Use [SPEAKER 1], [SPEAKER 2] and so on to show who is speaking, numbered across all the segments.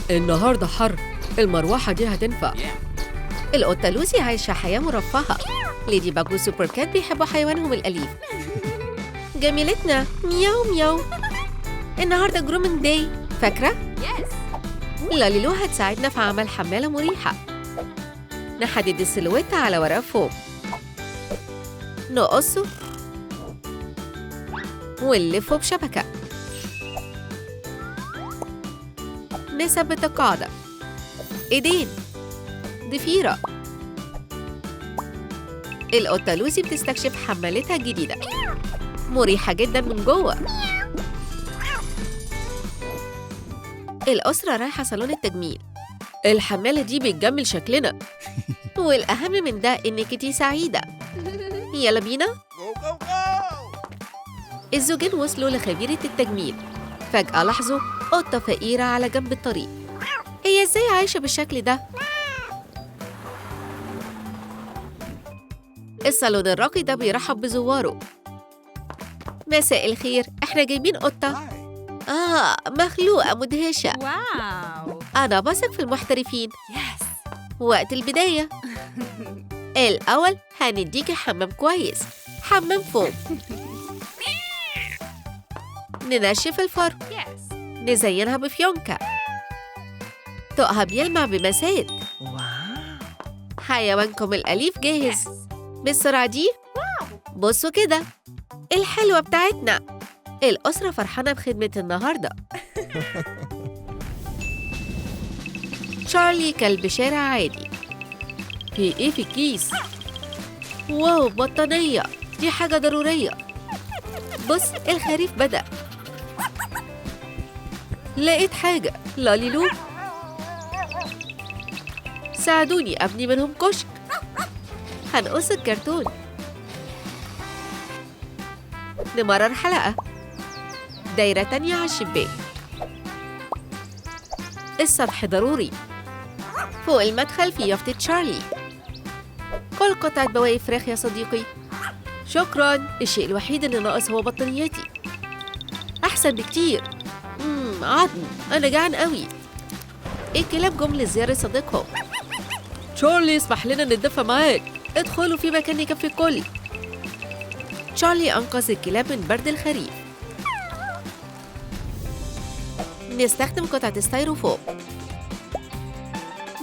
[SPEAKER 1] النهاردة حر، المروحة دي هتنفع. القطة لوسي عايشة حياة مرفهة. ليدي باج وسوبر كات بيحبوا حيوانهم الأليف. جميلتنا مياو مياو. النهاردة grooming day، فاكرة؟ لاليلو هتساعدنا في عمل حمالة مريحة. نحدد ال silhouette على ورق فوم، نقصه ونلفه بشبكة. نثبت القاعدة. ايدين، ضفيرة. القطة لوسي بتستكشف حمالتها الجديدة، مريحة جدا من جوه. الأسرة رايحة صالون التجميل. الحمالة دي بتجمل شكلنا، والأهم من ده إن كيتي سعيدة. يلا بينا. الزوجين وصلوا لخبيرة التجميل. فجأة لاحظوا قطة فقيرة على جنب الطريق. هي إزاي عايشة بالشكل ده؟ الصالون الراقي ده بيرحب بزواره. مساء الخير، احنا جايبين قطة. مخلوقة مدهشة.
[SPEAKER 2] wow.
[SPEAKER 1] أنا بثق في المحترفين.
[SPEAKER 2] yes.
[SPEAKER 1] وقت البداية. الأول هنديكي حمام كويس، حمام فوم. ننشف الفرو.
[SPEAKER 2] yes.
[SPEAKER 1] نزينها بفيونكة. طوقها بيلمع بمسات.
[SPEAKER 2] wow.
[SPEAKER 1] حيوانكم الأليف جاهز.
[SPEAKER 2] yes.
[SPEAKER 1] بالسرعة دي؟
[SPEAKER 2] wow.
[SPEAKER 1] بصوا كده الحلوة بتاعتنا. الأسرة فرحانة بخدمة النهاردة. تشارلي كلب شارع عادي. في إيه في الكيس؟ wow، بطانية، دي حاجة ضرورية. بص الخريف بدأ. لقيت حاجة. لاليلو، ساعدوني أبني منهم كشك. هنقص الكرتون، نمرر حلقة، دايرة تانية على الشباك. السطح ضروري. فوق المدخل في يافطة تشارلي. كل قطعة بواقي فراخ يا صديقي. شكراً. الشيء الوحيد اللي ناقص هو بطانيتي. أحسن بكتير. عظم، أنا جعان قوي. الكلاب جم لزيارة صديقهم. تشارلي اسمح لنا نتدفى معاك، ادخلوا في مكان يكفي الكل. تشارلي أنقذ الكلاب من برد الخريف. نستخدم قطعة styrofoam.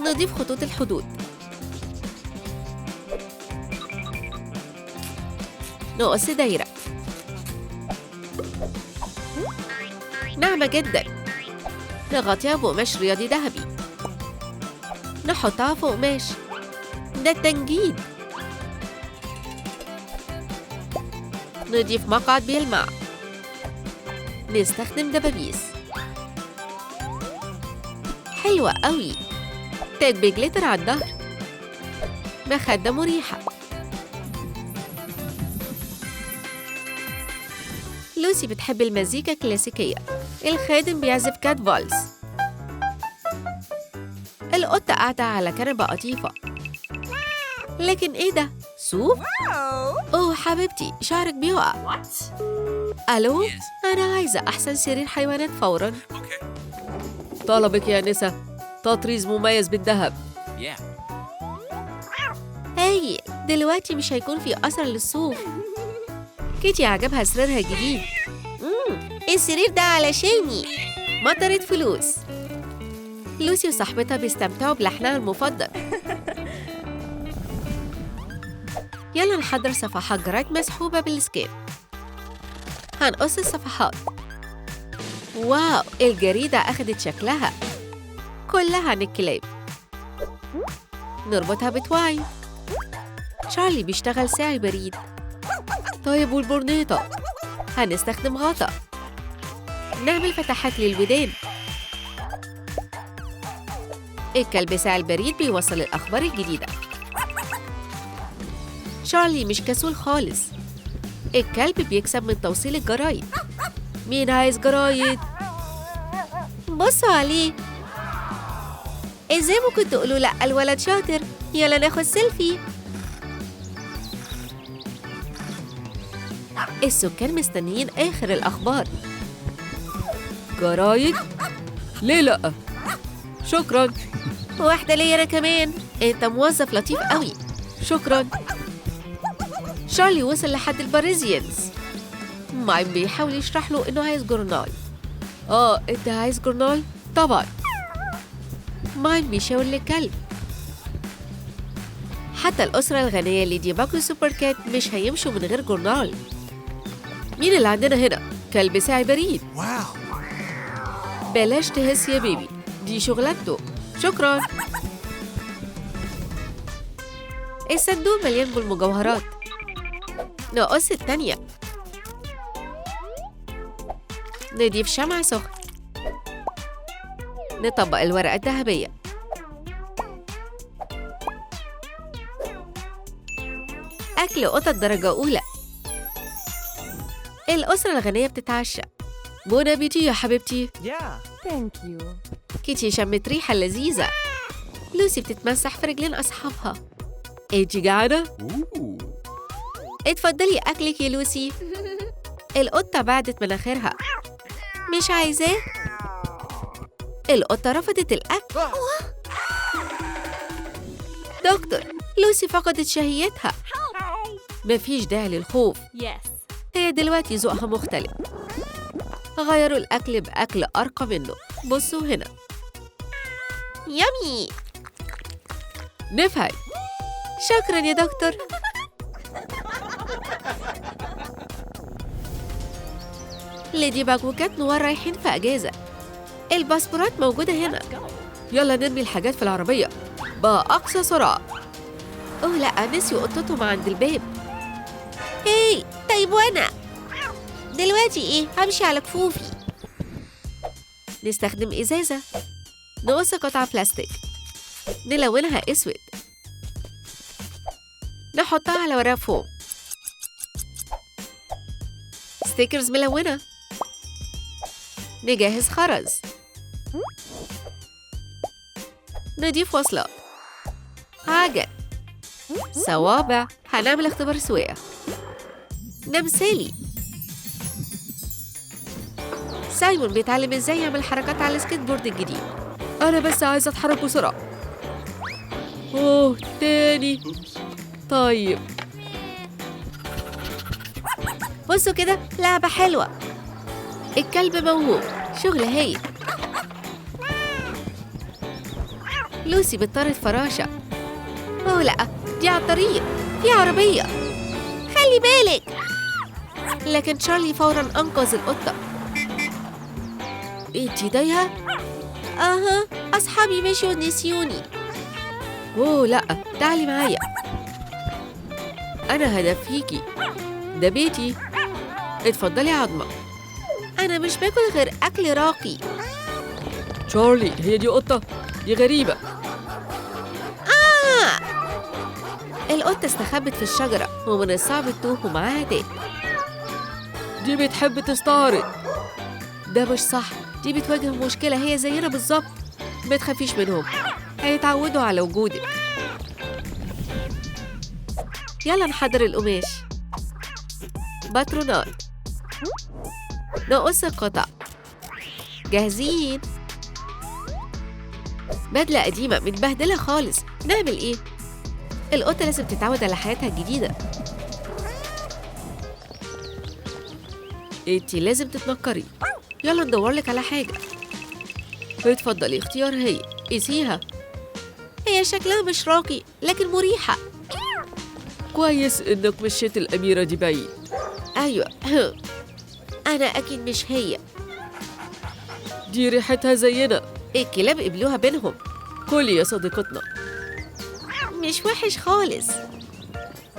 [SPEAKER 1] نضيف خطوط الحدود. نقص دايرة ناعمة جدا. نغطيها بقماش رياضي ذهبي. نحطها فوق قماش. ده التنجيد. نضيف مقعد بيلمع. نستخدم دبابيس. حلوة قوي. تاج بجليتر على الظهر. مخدة مريحة. لوسي بتحب المزيكا الكلاسيكية. الخادم بيعزف كات فالس. القطة قاعدة على كنبة قطيفة. لكن إيه ده؟ صوف؟ أوه حبيبتي، شعرك بيقع. ألو؟ أنا عايزة أحسن سرير حيوانات فوراً. طلبك يا نسا، تطريز مميز بالذهب. هاي، دلوقتي مش هيكون في أثر للصوف. كيتي عجبها سريرها الجديد. السرير ده علشاني. مطرت فلوس. لوسي وصاحبتها بيستمتعوا بلحنها المفضل. يلا نحضر صفحات جرايد مسحوبة بالسكيب. هنقص الصفحات. واو، الجريدة أخدت شكلها. كلها عن الكلاب. نربطها بتواين. تشارلي بيشتغل ساعي بريد. طيب والبرنيطة؟ هنستخدم غطا. نعمل فتحات للودان. الكلب ساعي البريد بيوصل الأخبار الجديدة. تشارلي مش كسول خالص. الكلب بيكسب من توصيل الجرايد. مين عايز جرايد؟ بصوا عليه. ازاي ممكن تقولوا لأ؟ الولد شاطر. يلا ناخد سيلفي. السكان مستنيين آخر الأخبار. جرايد؟ ليه لأ؟ شكرا. واحدة ليا أنا كمان. أنت موظف لطيف قوي. شكرا. شارلي وصل لحد ال Parisians. مايم بيحاول يشرح له إنه عايز جورنال. أنت عايز جورنال؟ طبعا. مايم بيشاور للكلب. حتى الأسرة الغنية ليدي باج وسوبر كات مش هيمشوا من غير جورنال. مين اللي عندنا هنا؟ كلب ساعي بريد.
[SPEAKER 3] Wow.
[SPEAKER 1] بلاش تهس يا baby، دي شغلانته. شكرا. الصندوق مليان بالمجوهرات. نقص التانية. نضيف شمع سخن. نطبق الورقة الذهبية. أكل قطط درجة أولى. الأسرة الغنية بتتعشى. Bon appétit يا حبيبتي.
[SPEAKER 2] Yeah. Thank you.
[SPEAKER 1] كيتي شمت ريحة لذيذة. لوسي بتتمسح في رجلين أصحابها. انتي جعانة؟ اتفضلي أكلك يا لوسي. القطة بعدت مناخيرها. مش عايزاه؟ القطة رفضت الأكل. دكتور، لوسي فقدت شهيتها. مفيش داعي للخوف. هي دلوقتي ذوقها مختلف. غيروا الأكل بأكل أرقى منه. بصوا هنا. يامي. نفعل. شكرا يا دكتور. ليدي باج وكات نوار رايحين في أجازة. الباسبورات موجودة هنا. يلا نرمي الحاجات في العربية بأقصى سرعة. أوه لأ، نسيوا قطتهم عند الباب. هاي، طيب وأنا دلوقتي إيه؟ همشي على كفوفي. نستخدم إزازة. نقص قطعة بلاستيك. نلونها أسود. نحطها على ورق فوم. stickers ملونة. نجهز خرز. نضيف وصلات. عجل. صوابع. هنعمل اختبار سواقة. نمسالي. سايمون بيتعلم ازاي يعمل حركات على السكيت بورد الجديد. أنا بس عايزة أتحرك بسرعة. أوه تاني. طيب بصوا كده، لعبة حلوة. الكلب موهوب، شغل هايل. لوسي بتطارد فراشة. أوه لأ، دي على الطريق، في عربية، خلي بالك. لكن تشارلي فورا أنقذ القطة. انتي ضايعة؟ أها، أصحابي مشوا ونسيوني. أوه لأ، تعالي معايا، أنا هدفيكي، ده بيتي. اتفضلي يا عظمة. أنا مش باكل غير أكل راقي. تشارلي، هي دي قطة؟ دي غريبة. القطة استخبت في الشجرة ومن الصعب تتوه ومعاها تاني. دي بتحب تستعرض. ده مش صح، دي بتواجه مشكلة، هي زينا بالظبط. ما تخافيش منهم، هيتعودوا على وجودك. يلا نحضر القماش. باترونات. نقص القطع. جاهزين. بدلة قديمة متبهدلة خالص، نعمل إيه؟ القطة لازم تتعود على حياتها الجديدة. انتي لازم تتنكري. يلا ندورلك على حاجة. اتفضلي، اختيار هي، قيسيها. هي شكلها مش راقي لكن مريحة. كويس انك مشيت الأميرة دي بعيد. أيوة أنا أكيد مش هي. دي ريحتها زينا. الكلاب قبلوها بينهم. كلي يا صديقتنا. مش وحش خالص.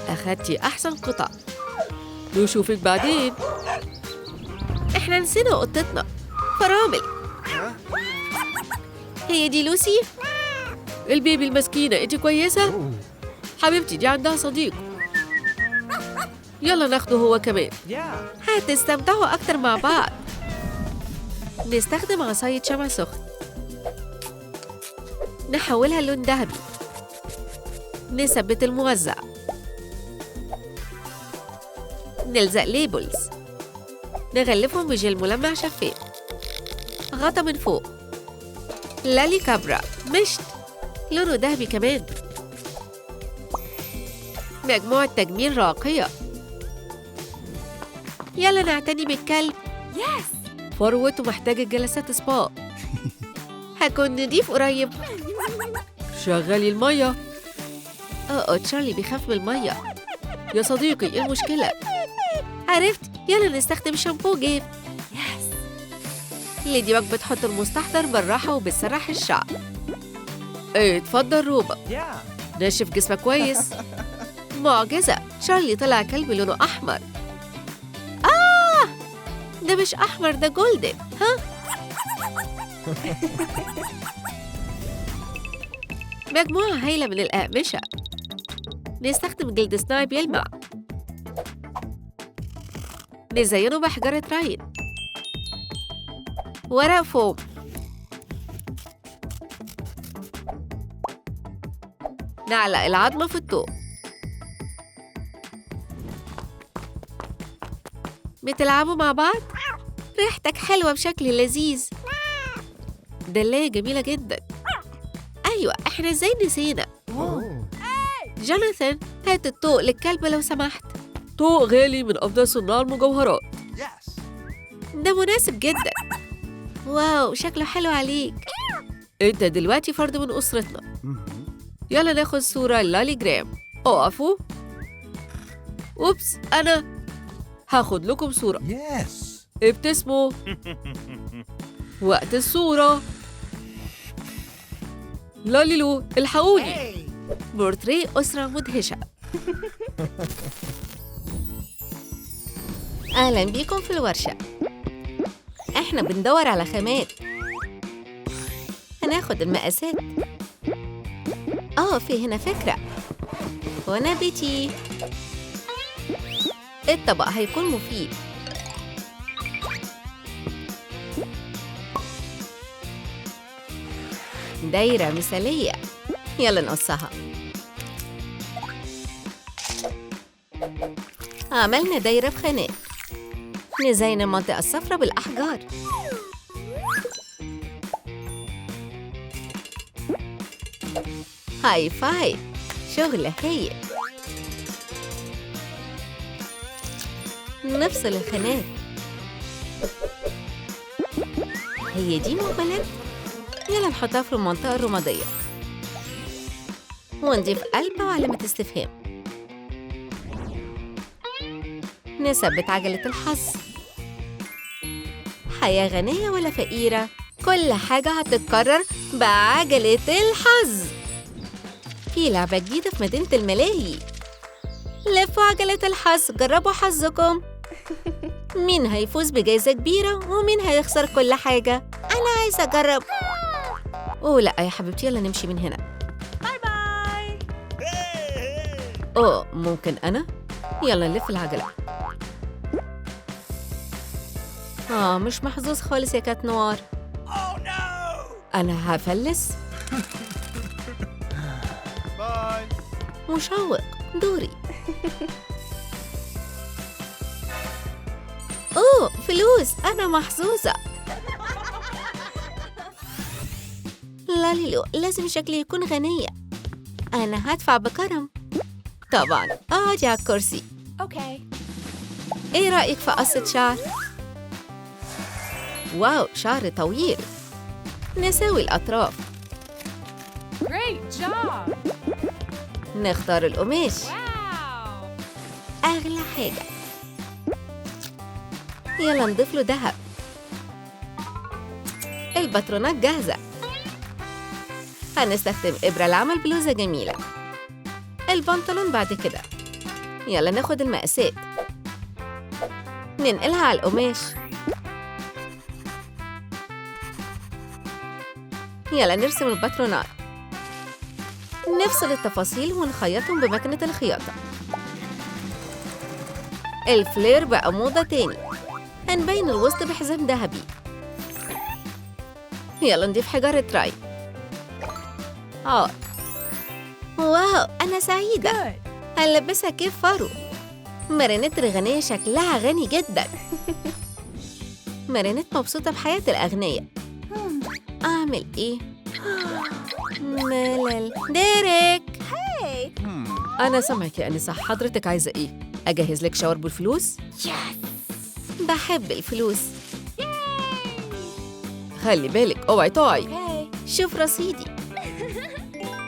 [SPEAKER 1] أخدتي أحسن قطع. نشوفك بعدين. إحنا نسينا قطتنا. فرامل. هي دي لوسي؟ البيبي المسكينة، أنت كويسة؟ حبيبتي دي عندها صديق. يلا ناخده هو كمان. هتستمتعوا أكتر مع بعض. نستخدم عصاية شمع سخن. نحولها لون ذهبي. نثبت الموزع. نلزق labels. نغلفهم بجل ملمع شفاف. غطا من فوق. لالي كابرا مشت، لونه ذهبي كمان. مجموعة تجميل راقية. يلا نعتني بالكلب.
[SPEAKER 2] Yes.
[SPEAKER 1] فروته محتاجة جلسات سبا. هكون نضيف قريب. شغلي المية. تشارلي بيخاف من المية. يا صديقي ايه المشكلة؟ عرفت، يلا نستخدم شامبو جيف.
[SPEAKER 2] Yes.
[SPEAKER 1] ليدي باج بتحط المستحضر بالراحة وبتسرح الشعر. اتفضل روبا. نشف جسمك كويس. معجزة، تشارلي طلع كلب لونه أحمر. ده مش أحمر، ده golden. ها؟ مجموعة هايلة من الأقمشة. نستخدم جلد صناعي بيلمع. نزينه بحجارة rhine. ورق فوم. نعلق العظمة في الطوق. بتلعبوا مع بعض؟ ريحتك حلوة بشكل لذيذ. دلاية جميلة جدا. أيوة، إحنا إزاي نسينا؟ جوناثان، هات الطوق للكلب لو سمحت. طوق غالي من أفضل صناع المجوهرات. ده مناسب جدا. واو، شكله حلو عليك. أنت دلوقتي فرد من أسرتنا. يلا ناخد صورة لالي جرام. أقفوا. أوبس، أنا هاخد لكم صورة. ابتسموا. وقت الصورة. لاليلو، الحقوني. بورتريه أسرة مدهشة. أهلا بيكم في الورشة. إحنا بندور على خامات. هناخد المقاسات. في هنا فكرة. هنا بيتي. الطبق هيكون مفيد. دايرة مثالية. يلا نقصها. عملنا دايرة بخانات. نزين المنطقة الصفراء بالأحجار. High five، شغل هايل. نفصل الخانات. هي دي مهملات؟ يلا نحطها في المنطقة الرمادية ونضيف قلب وعلامة استفهام. نثبت عجلة الحظ. حياة غنية ولا فقيرة؟ كل حاجة هتتكرر بعجلة الحظ. في لعبة جديدة في مدينة الملاهي. لفوا عجلة الحظ، جربوا حظكم. مين هيفوز بجائزة كبيرة ومين هيخسر كل حاجة؟ أنا عايزة أجرب. أوه لأ يا حبيبتي، يلا نمشي من هنا.
[SPEAKER 2] Bye bye.
[SPEAKER 1] أوه ممكن أنا؟ يلا نلف العجلة. مش محظوظ خالص يا كات نوار. أنا هفلس. مشوق، دوري. أوه فلوس، أنا محظوظة. لاليلو، لازم شكلي يكون غنية. أنا هدفع بكرم. طبعاً، اقعدي على الكرسي.
[SPEAKER 2] Okay.
[SPEAKER 1] إيه رأيك في قصة شعر؟ Wow، شعر طويل. نساوي الأطراف.
[SPEAKER 2] Great job.
[SPEAKER 1] نختار القماش.
[SPEAKER 2] Wow.
[SPEAKER 1] أغلى حاجة. يلا نضيف له ذهب. الباترونات جاهزة. هنستخدم إبرة لعمل بلوزة جميلة. البنطلون بعد كده. يلا ناخد المقاسات. ننقلها على القماش. يلا نرسم الباترونات. نفصل التفاصيل ونخيطهم بمكنة الخياطة. الفلير بقى موضة تاني. هنبين الوسط بحزام ذهبي. يلا نضيف حجارة rhine. Wow، أنا سعيدة. هنلبسها cape فرو. مارينيت الغنية شكلها غني جدا. مارينيت مبسوطة بحياة الأغنياء. أعمل إيه؟ ملل. ديريك. أنا سامعك يا أنسة، حضرتك عايزة إيه؟ أجهز لك shower بالفلوس؟ بحب الفلوس. خلي بالك اوعي تقعي. شوف رصيدي.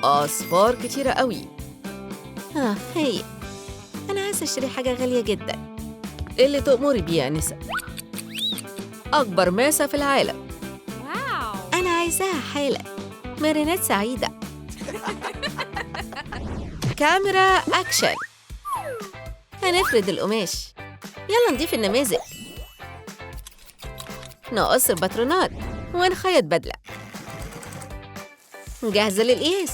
[SPEAKER 1] أصفار كتيرة قوي. هي أنا عايزة أشتري حاجة غالية جدا. اللي تأمري بيه يا أنسة. أكبر ماسة في العالم.
[SPEAKER 2] Wow.
[SPEAKER 1] أنا عايزاها حالا. مارينات سعيدة. كاميرا أكشن. هنفرد القماش. يلا نضيف النماذج. نقص الباترونات ونخيط بدلة. جاهزة للقياس.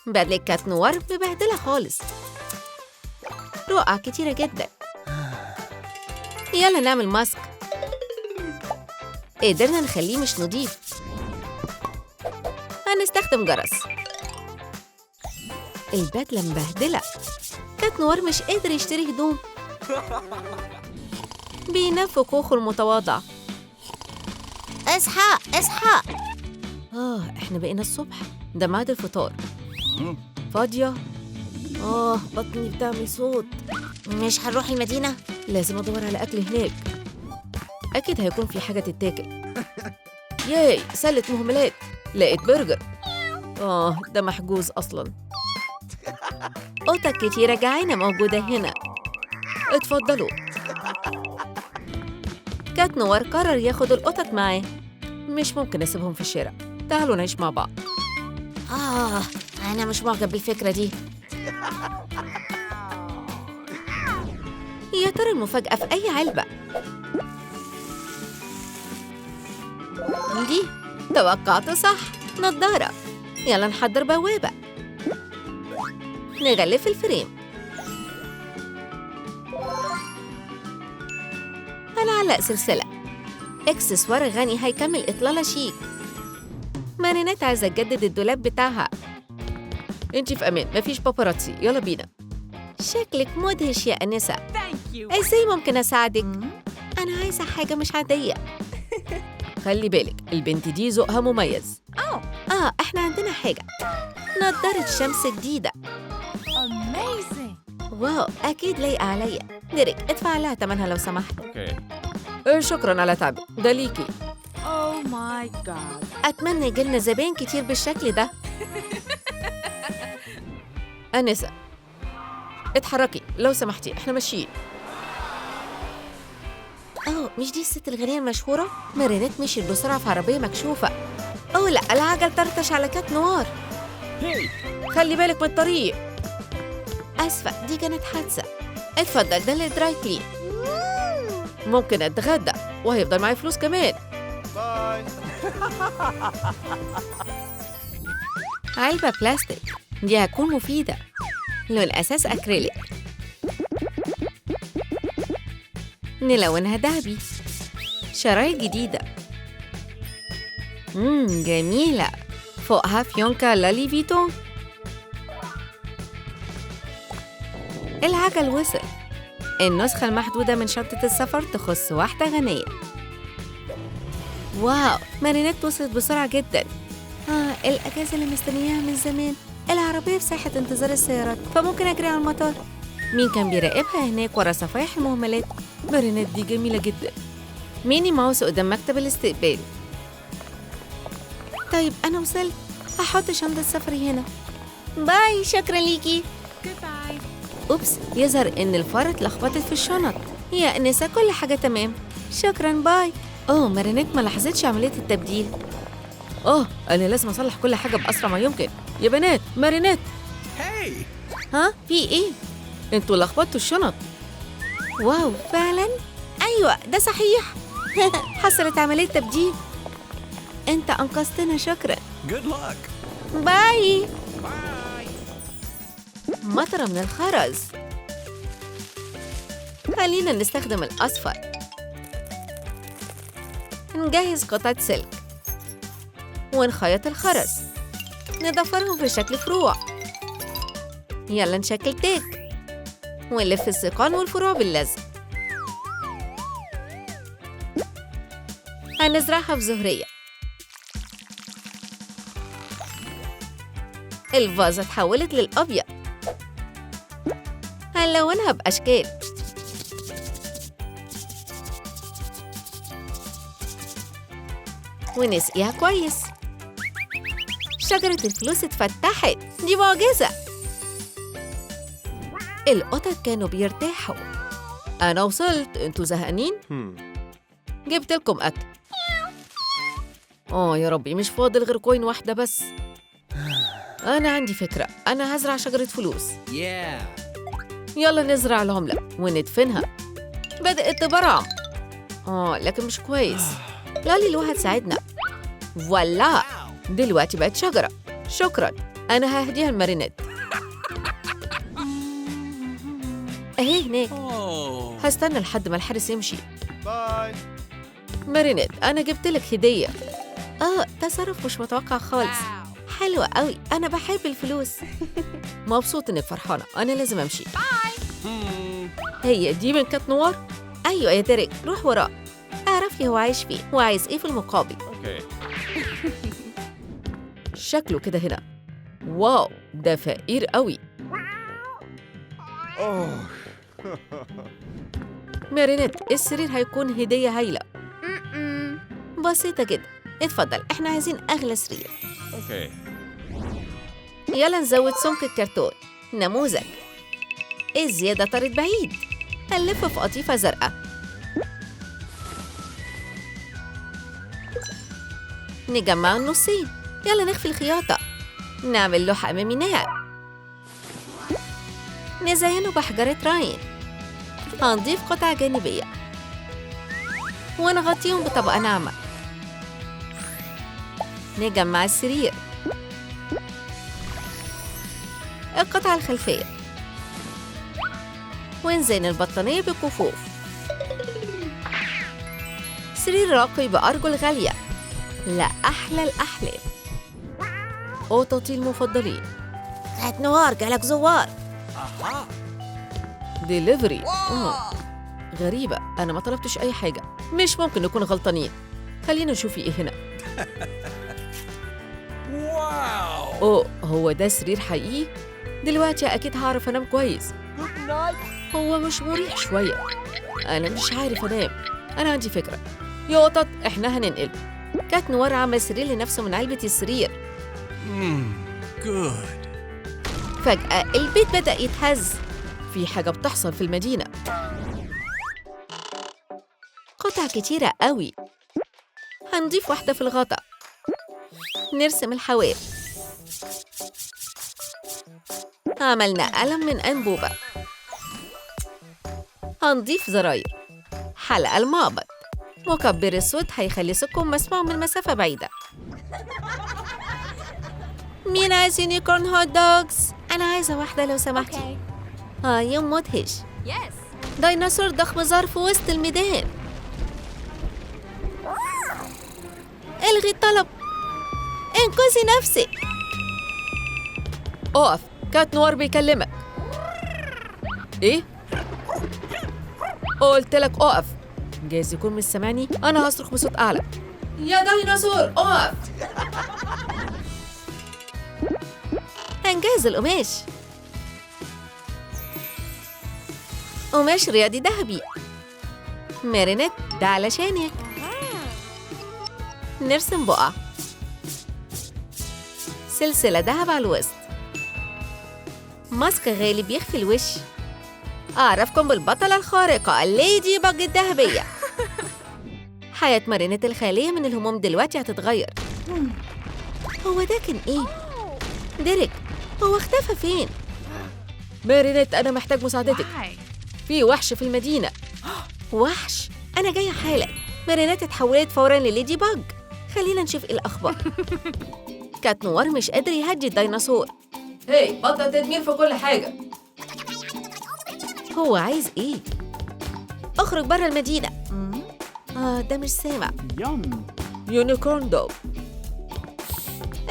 [SPEAKER 1] بدلة كات نوار مبهدلة خالص. رقع كتيرة جدا. يلا نعمل ماسك. قدرنا نخليه مش نضيف. هنستخدم جرس. البدلة مبهدلة. كات نوار مش قادر يشتري هدوم. بينام في كوخه المتواضع. اصحى اصحى. احنا بقينا الصبح. ده ميعاد الفطار. فاضية؟ بطني بتعمل صوت. مش هنروح المدينة؟ لازم ادور على اكل هناك. اكيد هيكون في حاجة تتاكل. ياي، سلة مهملات. لقيت برجر. ده محجوز اصلا. قطط كتيرة جعانة موجودة هنا. اتفضلوا. كات نوار قرر ياخد القطط معاه. مش ممكن اسيبهم في الشارع. تعالوا نعيش مع بعض. أنا مش معجب بالفكرة دي. يا ترى المفاجأة في أي علبة؟ دي توقعت صح. نظارة. يلا نحضر بوابة. نغلف الفريم. هنعلق سلسلة. اكسسوار غني هيكمل إطلالة شيك. مارينات عايزة تجدد الدولاب بتاعها. انتي في أمان، مفيش باباراتسي. يلا بينا. شكلك مدهش يا أنسة. ازاي ممكن أساعدك؟ أنا عايزة حاجة مش عادية. خلي بالك، البنت دي ذوقها مميز. احنا عندنا حاجة. نظارة شمس جديدة. Wow، أكيد لايقة عليا. ديريك، ادفع لها تمنها لو سمحت. Okay. شكراً على تعبك، ده ليكي.
[SPEAKER 2] Oh my God.
[SPEAKER 1] أتمنى يجيلنا زباين كتير بالشكل ده. أنسة، اتحركي لو سمحتي، احنا ماشيين. مش دي الست الغنية المشهورة؟ مارينات مشيت بسرعة في عربية مكشوفة. لا، العجل طرطش على كات نوار. خلي بالك من الطريق. أسفة، دي كانت حادثة. اتفضل، ده لل dry clean. ممكن أتغدى وهيفضل معايا فلوس كمان.
[SPEAKER 3] Bye.
[SPEAKER 1] علبة بلاستيك، دي هتكون مفيدة. لون أساس أكريليك. نلونها ذهبي. شرايط جديدة. جميلة. فوقها فيونكة لالي فيتو. العجل وصل. النسخة المحدودة من شنطة السفر تخص واحدة غنية. واو، مارينات وصلت بسرعة جدا. الأجازة اللي مستنياها من زمان. العربية في ساحة انتظار السيارات، فممكن أجري على المطار. مين كان بيراقبها هناك ورا صفايح المهملات؟ مارينات دي جميلة جدا. ميني ماوس قدام مكتب الاستقبال. طيب أنا وصلت، هحط شنطة سفري هنا. Bye، شكرا ليكي. Oops، يظهر إن الفارة اتلخبطت في الشنط. يا أنسة، كل حاجة تمام. شكرا، bye. مارينات ما لاحظتش عملية التبديل. أنا لازم أصلح كل حاجة بأسرع ما يمكن. يا بنات، مارينات. ها، في إيه؟ انتوا لخبطتوا الشنط. Wow، فعلا؟ أيوة، ده صحيح. حصلت عملية تبديل. أنت أنقذتنا، شكرا.
[SPEAKER 3] Good luck.
[SPEAKER 1] Bye.
[SPEAKER 3] Bye.
[SPEAKER 1] مطرة من الخرز. خلينا نستخدم الأصفر. نجهز قطعة سلك ونخيط الخرز. نضفرهم في شكل فروع. يلا نشكل تاج ونلف السيقان والفروع باللزق. هنزرعها في زهرية. الفازة اتحولت للأبيض. هنلونها بأشكال. ونسقيها كويس. شجرة الفلوس اتفتحت، دي معجزة. القطط كانوا بيرتاحوا. أنا وصلت، انتوا زهقانين؟ جبت لكم أكل. يا ربي، مش فاضل غير coin واحدة بس. أنا عندي فكرة، أنا هزرع شجرة فلوس. يلا نزرع العملة وندفنها. بدأت تبرعم. لكن مش كويس. لالي لو هتساعدنا. voilà، دلوقتي بقت شجرة. شكراً، أنا ههديها المارينيت. أهي هناك. هستنى لحد ما الحارس يمشي.
[SPEAKER 3] Bye.
[SPEAKER 1] مارينيت، أنا جبت لك هدية. تصرف مش متوقع خالص. حلوة قوي، أنا بحب الفلوس. مبسوط إنك فرحانة، أنا لازم أمشي.
[SPEAKER 2] Bye.
[SPEAKER 1] هي دي من كات نوار؟ أيوة يا ديريك، روح وراه. اعرف لي هو عايش فين وعايز إيه في المقابل.
[SPEAKER 3] Okay.
[SPEAKER 1] شكله كده هنا. Wow، ده فقير قوي. مارينيت، السرير هيكون هدية هايلة. بسيطة جدا. اتفضل، احنا عايزين أغلى سرير.
[SPEAKER 3] Okay.
[SPEAKER 1] يلا نزود سمك الكرتون. نموذج. الزيادة طارت بعيد. هنلف في قطيفة زرقاء. نجمع النصين. يلا نخفي الخياطة. نعمل لوحة أمامي ناعم. نزينه بحجرة راين. هنضيف قطع جانبية ونغطيهم بطبقة ناعمة. نجمع السرير. القطعة الخلفية. ونزين البطانية بكفوف. سرير راقي بأرجل غالية. لا أحلى الأحلام. قططي المفضلين. كات نوار، جالك زوار. ديليفري. غريبة، أنا ما طلبتش أي حاجة. مش ممكن نكون غلطانين. خلينا نشوف إيه هنا. Wow، هو ده سرير حقيقي؟ دلوقتي أكيد هعرف أنام كويس. هو مش مريح شوية. أنا مش عارف أنام. أنا عندي فكرة يا قطط، إحنا هننقل. كات نوار عمل سرير لنفسه من علبة السرير.
[SPEAKER 3] Good.
[SPEAKER 1] فجأة البيت بدأ يتهز. في حاجة بتحصل في المدينة. قطع كتيرة قوي. هنضيف واحدة في الغطاء. نرسم الحواف. عملنا قلم من أنبوبة. هنضيف زراير. حلقة المعبد. مكبر الصوت هيخلي صوتكم مسموع من مسافة بعيدة. مين عايز unicorn hot dogs؟ أنا عايزة واحدة لو سمحتي. يوم مدهش. ديناصور ضخم ظهر في وسط الميدان. الغي الطلب. انقذي نفسك. اقف، كات نوار بيكلمك. ايه؟ قلت لك اقف. جايز يكون مش سامعني. انا هصرخ بصوت اعلى. يا ديناصور اقف. هنجهز القماش. قماش رياضي ذهبي. مارينيت، ده علشانك. نرسم بقع. سلسلة ذهب على الوسط. mask غالي بيخفي الوش. أعرفكم بالبطلة الخارقة الليدي باج الذهبية. حياة مارينيت الخالية من الهموم دلوقتي هتتغير. هو ده كان إيه؟ ديريك، هو اختفى فين؟ مارينيت، أنا محتاج مساعدتك. في وحش في المدينة. وحش؟ أنا جاية حالا. مارينيت اتحولت فوراً لليدي باج. خلينا نشوف إيه الأخبار. كات نوار مش قادر يهدي الديناصور. هاي، بطل تدمير في كل حاجة. هو عايز إيه؟ اخرج برا المدينة. ده مش سامع. Unicorn dog.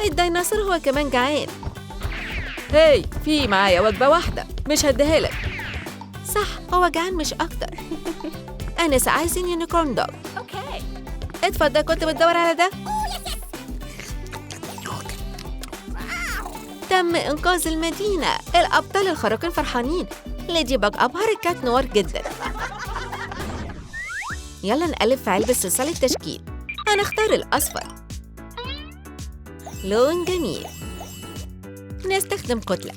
[SPEAKER 1] الديناصور هو كمان جعان. هاي، في معايا وجبة واحدة مش هديها لك. صح، هو جعان مش أكتر. أنس عايزين unicorn dog.
[SPEAKER 2] Okay.
[SPEAKER 1] اتفضل، كنت بتدور على ده؟ تم إنقاذ المدينة. الأبطال الخارقين فرحانين. ليدي باج أبهر كات نوار جدا. يلا نقلب في علبة صلصال التشكيل. هنختار الأصفر، لون جميل. نستخدم كتلة،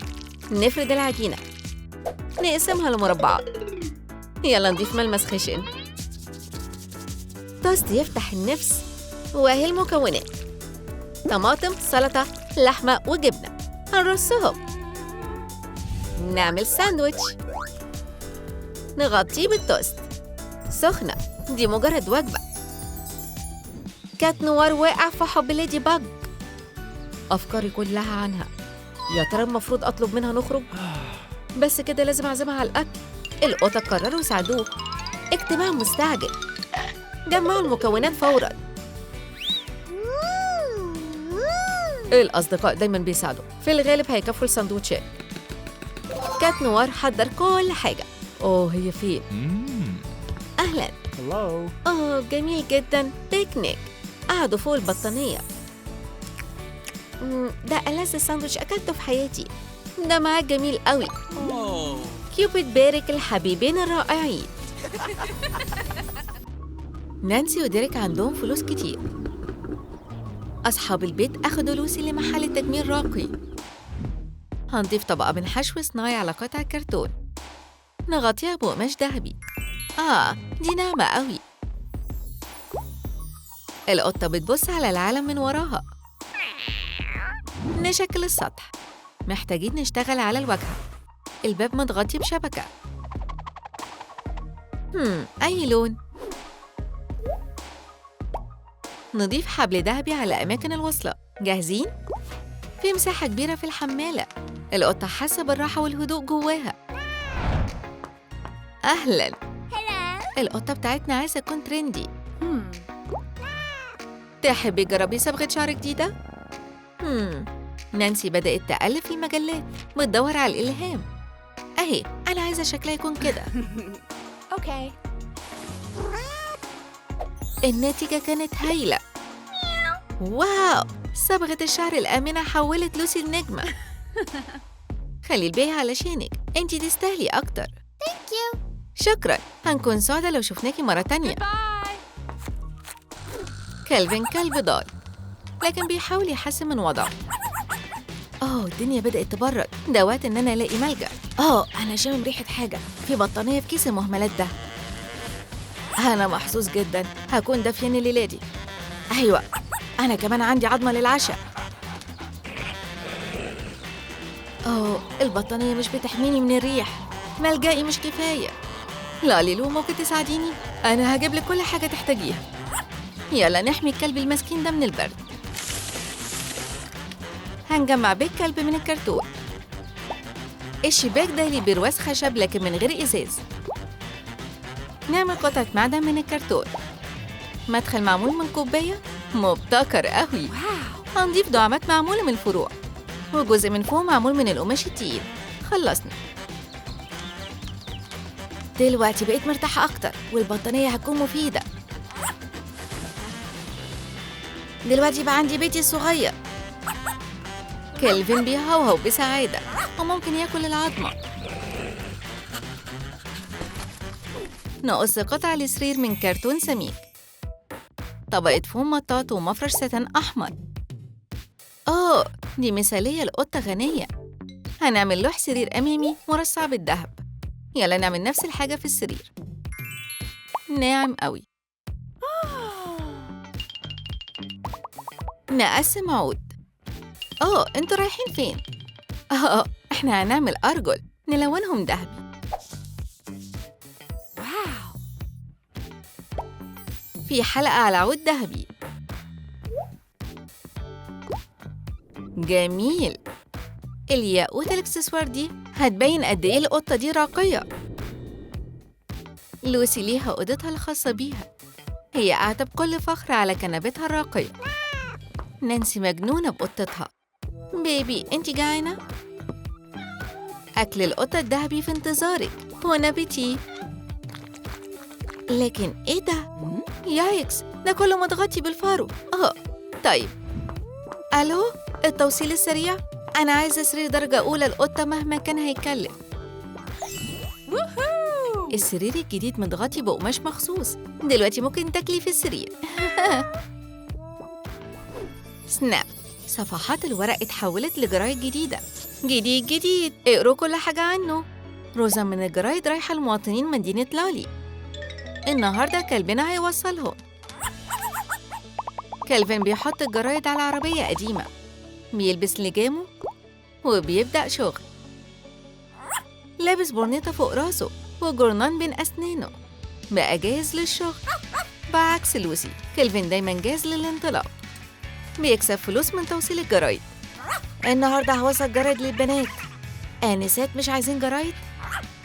[SPEAKER 1] نفرد العجينة، نقسمها لمربعات. يلا نضيف ملمس خشن. توست يفتح النفس. وهي المكونات: طماطم، سلطة، لحمة وجبنة. هنرصهم. نعمل ساندويتش، نغطيه بالتوست. سخنة، دي مجرد وجبة. كات نوار واقع في حب ليدي باج. أفكاري كلها عنها. يا ترى المفروض أطلب منها نخرج؟ بس كده لازم أعزمها على الأكل. القطط قرروا يساعدوه. اجتماع مستعجل. جمعوا المكونات فوراً. الأصدقاء دايماً بيساعدوا، في الغالب هيكفوا السندوتشات. كات نوار حضر كل حاجة. أوه، هي فين؟ أهلاً. أوه، جميل جداً. بيكنيك. قعدوا فوق البطانية. ده ألذ ساندوتش أكلته في حياتي. ده معاك جميل قوي. كيوبيد بارك الحبيبين الرائعين. نانسي وديريك عندهم فلوس كتير. أصحاب البيت أخدوا لوسي لمحل تجميل راقي. هنضيف طبقة من حشو صناعي على قطع كرتون. نغطيها بقماش ذهبي. دي ناعمة قوي. القطة بتبص على العالم من وراها. نشكل السطح. محتاجين نشتغل على الواجهة. الباب متغطي بشبكة. أي لون؟ نضيف حبل ذهبي على أماكن الوصلة. جاهزين؟ في مساحة كبيرة في الحمالة. القطة حاسة بالراحة والهدوء جواها. أهلاً. القطة بتاعتنا عايزة تكون ترندي. تحبي تجربي صبغة شعر جديدة؟ نانسي بدأت تألف في المجلات، بتدور على الإلهام. أهي، أنا عايزة شكلها يكون كده.
[SPEAKER 2] okay.
[SPEAKER 1] النتيجة كانت هايلة. wow، صبغة الشعر الآمنة حولت لوسي النجمة. خلي الباقي علشانك، انتي تستاهلي أكتر.
[SPEAKER 4] Thank you.
[SPEAKER 1] شكراً، هنكون سعداء لو شفناكي مرة تانية. كالفين كلب ضال، لكن بيحاول يحسن من وضعه. الدنيا بدأت تبرد. ده وقت إن أنا ألاقي ملجأ. أنا شامم ريحة حاجة في بطانية في كيس المهملات ده. أنا محظوظ جداً، هكون دافيان الليلة دي. أيوة، أنا كمان عندي عظمة للعشاء. البطانية مش بتحميني من الريح. ملجئي مش كفاية. لا ليلو، ممكن تساعديني؟ أنا هجيب لك كل حاجة تحتاجيها. يلا نحمي الكلب المسكين ده من البرد. هنجمع بيت كلب من الكرتون. الشباك ده ليه برواز خشب لكن من غير إزاز. نعمل قطعة معدن من الكرتون. مدخل معمول من كوباية مبتكر قوي. هنضيف دعامات معمولة من الفروع، وجزء من فوق معمول من القماش التقيل. خلصنا. دلوقتي بقيت مرتاحة أكتر، والبطانية هتكون مفيدة. دلوقتي بقى عندي بيتي الصغير. كالفين بيهوهو بسعادة، وممكن ياكل العظمة. نقص قطع السرير من كرتون سميك. طبقة فوم مطاط ومفرش ستان أحمر. دي مثالية لقطة غنية. هنعمل لوح سرير أمامي مرصع بالذهب. يلا نعمل نفس الحاجة في السرير. ناعم قوي. نقسم عود. انتوا رايحين فين؟ احنا هنعمل أرجل نلونهم ذهبي. واو، في حلقة على عود ذهبي. جميل. الياقوت الاكسسوار دي هتبين قد ايه القطة دي راقية. لوسي ليها أوضتها الخاصة بيها. هي قاعدة بكل فخر على كنبتها الراقية. نانسي مجنونة بقطتها. baby، انتي جعانة؟ أكل القطة الذهبي في انتظارك. bon appétit. لكن ايه ده؟ yikes، ده كله متغطي بالفارو. طيب. ألو، التوصيل السريع؟ أنا عايزة سرير درجة أولى القطة مهما كان هيكلف. السرير الجديد متغطي بقماش مخصوص، دلوقتي ممكن تاكلي في السرير. سناب، صفحات الورق اتحولت لجرايد جديدة. جديد جديد، اقروا كل حاجة عنه. روزة من الجرايد رايحة لمواطنين مدينة لالي. النهاردة كلبنا هيوصلهم. كالفين بيحط الجرايد على عربية قديمة، بيلبس لجامه وبيبدأ شغل. لابس برنيطة فوق راسه وجرنان بين أسنانه. بقى جاهز للشغل. بعكس لوسي، كالفين دايماً جاهز للانطلاق. بيكسب فلوس من توصيل الجرايد. النهاردة هوصل جرايد للبنات. آنسات مش عايزين جرايد؟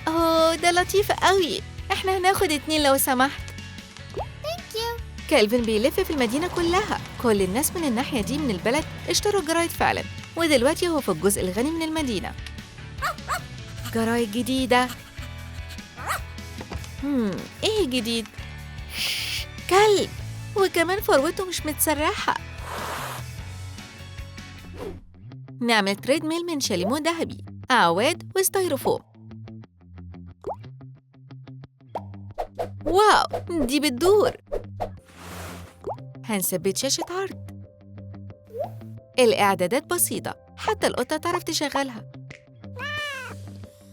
[SPEAKER 1] أوه ده لطيف قوي، احنا هناخد 2 لو سمحت. كالفين بيلف في المدينة كلها، كل الناس من الناحية دي من البلد اشتروا جرايد فعلا، ودلوقتي هو في الجزء الغني من المدينة. جرايد جديدة. ايه جديد؟ كلب، وكمان فروته مش متسرحة. نعمل treadmill من شاليمو ذهبي، أعواد و styrofoam. wow، دي بتدور. هنثبت شاشة عرض. الإعدادات بسيطة، حتى القطة تعرف تشغلها.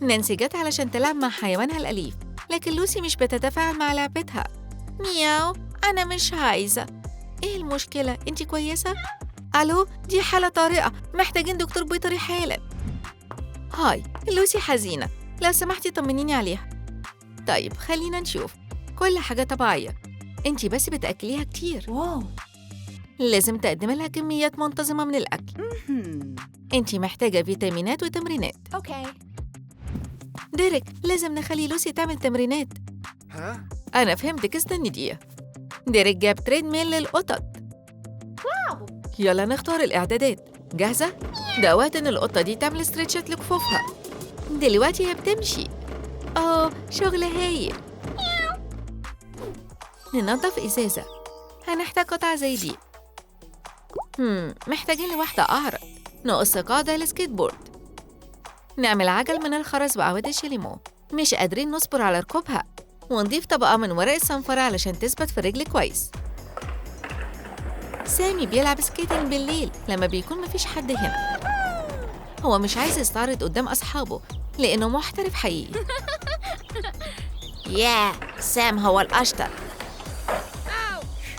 [SPEAKER 1] نانسي جت علشان تلعب مع حيوانها الأليف، لكن لوسي مش بتتفاعل مع لعبتها. مياو، أنا مش عايزة. إيه المشكلة؟ أنتي كويسة؟ ألو، دي حالة طارئة، محتاجين دكتور بيطري حالا. هاي، لوسي حزينة، لو سمحتي طمنيني عليها. طيب خلينا نشوف، كل حاجة طبيعية، انتي بس بتأكليها كتير.
[SPEAKER 2] wow.
[SPEAKER 1] لازم تقدمي لها كميات منتظمة من الأكل. انتي محتاجة فيتامينات وتمرينات.
[SPEAKER 2] okay.
[SPEAKER 1] ديريك، لازم نخلي لوسي تعمل تمرينات. أنا فهمتك، استني دقيقة. ديريك جاب treadmill للقطط.
[SPEAKER 2] wow.
[SPEAKER 1] يلا نختار الإعدادات. جاهزة؟ ده وقت إن القطة دي تعمل stretch ات لكفوفها. دلوقتي هي بتمشي. أوه، شغل هايل. ننظف إزازة. هنحتاج قطعة زي دي. محتاجين لواحدة أعرض. نقص قاعدة للسكيت بورد. نعمل عجل من الخرز وأعواد الشاليمو. مش قادرين نصبر على ركوبها. ونضيف طبقة من ورق الصنفرة علشان تثبت في الرجل كويس. سامي بيلعب skating بالليل لما بيكون مفيش حد هنا. هو مش عايز يستعرض قدام أصحابه لأنه محترف حقيقي. ياه، سام هو الأشطر.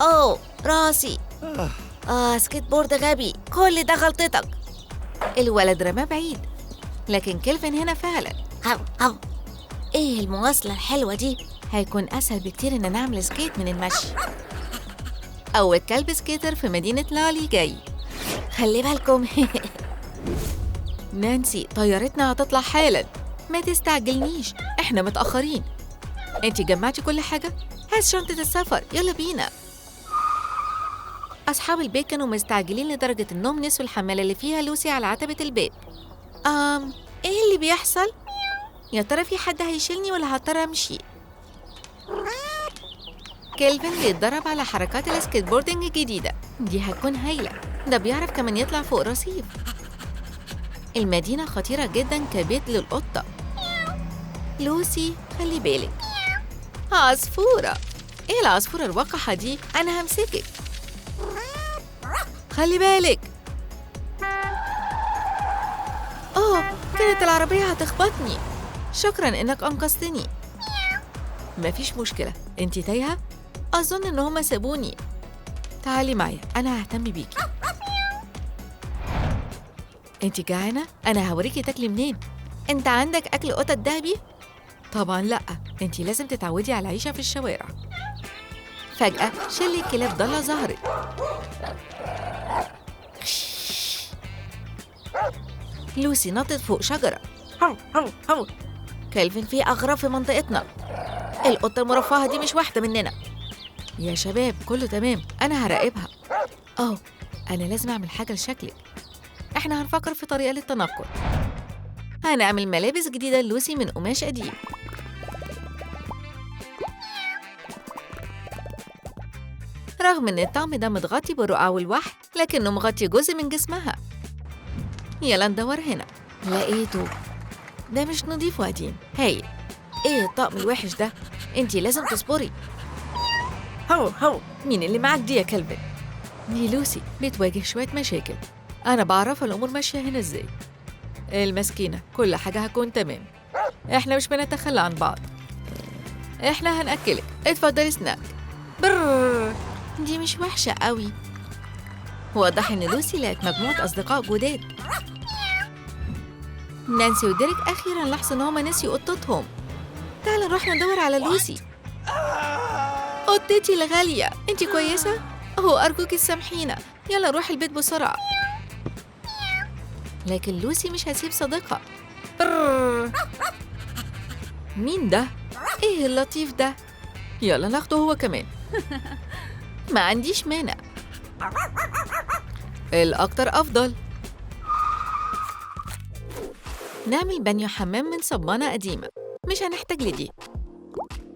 [SPEAKER 1] أوه، راسي. سكيت بورد غبي، كل ده غلطتك. الولد رماه بعيد، لكن كيلفين هنا فعلا. إيه المواصلة الحلوة دي؟ هيكون أسهل بكتير إن نعمل skate من المشي. أول كلب skater في مدينة لالي جاي. خلي بالكم. نانسي، طيارتنا هتطلع حالا. ما تستعجلنيش، إحنا متأخرين. أنتي جمعتي كل حاجة؟ هات شنطة السفر، يلا بينا. أصحاب البيت كانوا مستعجلين لدرجة إنهم نسوا الحمالة اللي فيها لوسي على عتبة الباب. إيه اللي بيحصل؟ يا ترى في حد هيشيلني ولا هضطر أمشي؟ كيلفين بيتدرب على حركات ال skateboarding الجديدة، دي هتكون هايلة. ده بيعرف كمان يطلع فوق رصيف. المدينة خطيرة جدا كبيت للقطة. لوسي خلي بالك. عصفورة، إيه العصفورة الوقحة دي؟ أنا همسكك. خلي بالك. أوه، كانت العربية هتخبطني. شكراً إنك أنقذتني. مفيش مشكلة، أنتي تايهة؟ أظن إن هما سابوني. تعالي معايا، أنا ههتم بيكي. أنتي جعانة؟ أنا هوريكي تاكلي منين. أنت عندك أكل قطط ذهبي؟ طبعاً لأ، أنتي لازم تتعودي على العيشة في الشوارع. فجأة شلة كلاب ضالة ظهرت. لوسي نطت فوق شجرة. كالفين، في أغراب في منطقتنا. القطة المرفهة دي مش واحدة مننا. يا شباب كله تمام، أنا هراقبها. أوه، أنا لازم أعمل حاجة لشكلك. إحنا هنفكر في طريقة للتنقل. هنعمل ملابس جديدة للوسي من قماش قديم. رغم إن الطعم ده متغطي بالرقعة والوحل، لكنه مغطي جزء من جسمها. يلا ندور هنا. لقيته. ده مش نضيف وقديم. هايل. ايه الطقم الوحش ده؟ انتي لازم تصبري. هو هو، مين اللي معاك دي يا كلفن؟ دي لوسي، بتواجه شوية مشاكل. أنا بعرفها الأمور ماشية هنا إزاي. المسكينة، كل حاجة هتكون تمام. إحنا مش بنتخلى عن بعض. إحنا هنأكلك. اتفضلي سناك. بررر، دي مش وحشة قوي. واضح إن لوسي لقت مجموعة أصدقاء جداد. نانسي وديريك أخيراً لاحظوا إن هما نسيوا قطتهم. تعالوا نروح ندور على لوسي. قطتي الغالية، أنتي كويسة؟ أهو أرجوكي تسامحينا، يلا نروح البيت بسرعة. لكن لوسي مش هتسيب صديقها. مين ده؟ إيه اللطيف ده؟ يلا ناخده هو كمان. ما عنديش مانع. الأكتر أفضل. نعمل بانيو حمام من صبانة قديمة، مش هنحتاج لدي.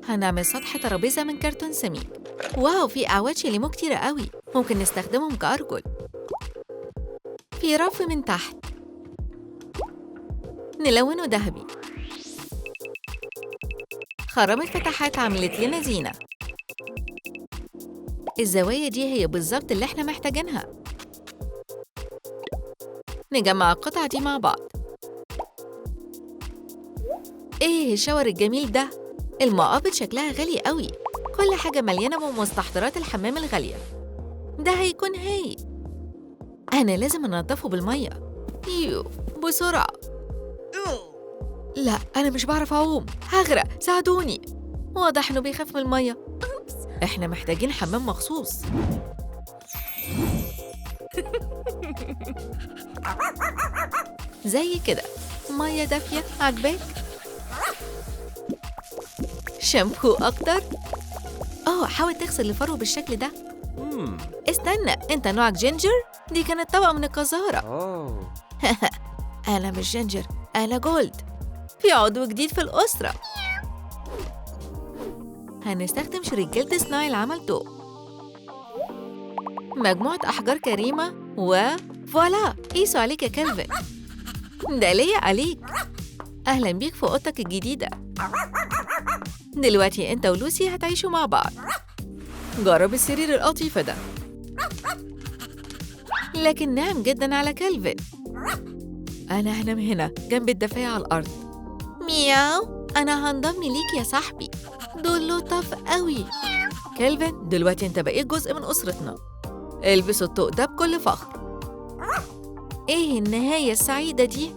[SPEAKER 1] هنعمل سطح ترابيزة من كرتون سميك. wow، في أعواد شاليمو كتيرة قوي، ممكن نستخدمهم كأرجل. في رف من تحت نلونه ذهبي. خرام الفتحات عملت لنا زينة. الزوايا دي هي بالظبط اللي احنا محتاجينها. نجمع القطع دي مع بعض. ايه الشاور الجميل ده؟ المقابض شكلها غالي قوي. كل حاجة مليانة بمستحضرات الحمام الغالية. ده هيكون هايل. أنا لازم أنضفه بالمية. يو، بسرعة. لا، أنا مش بعرف أعوم، هغرق، ساعدوني. واضح إنه بيخاف من المية. إحنا محتاجين حمام مخصوص. زي كده. مية دافية، عجباك؟ شامبو أكتر؟ حاول تغسل الفرو بالشكل ده. استنى، أنت نوعك ginger؟ دي كانت طبقة من القذارة. أنا مش ginger، أنا gold. في عضو جديد في الأسرة. هنستخدم شريط جلد صناعي لعمل طوق، مجموعة أحجار كريمة، و voilà. قيسوا عليك يا كالفن. ده ليا عليك. أهلا بيك في أوضتك الجديدة. دلوقتي أنت ولوسي هتعيشوا مع بعض. جرب السرير القطيفة ده، لكن ناعم جدا على كالفن. أنا هنام هنا جنب الدفاية على الأرض. مياو، أنا هنضم ليك يا صاحبي. دول لطاف قوي. كالفن، دلوقتي أنت بقيت جزء من أسرتنا. البس الطوق ده بكل فخر. إيه النهاية السعيدة دي؟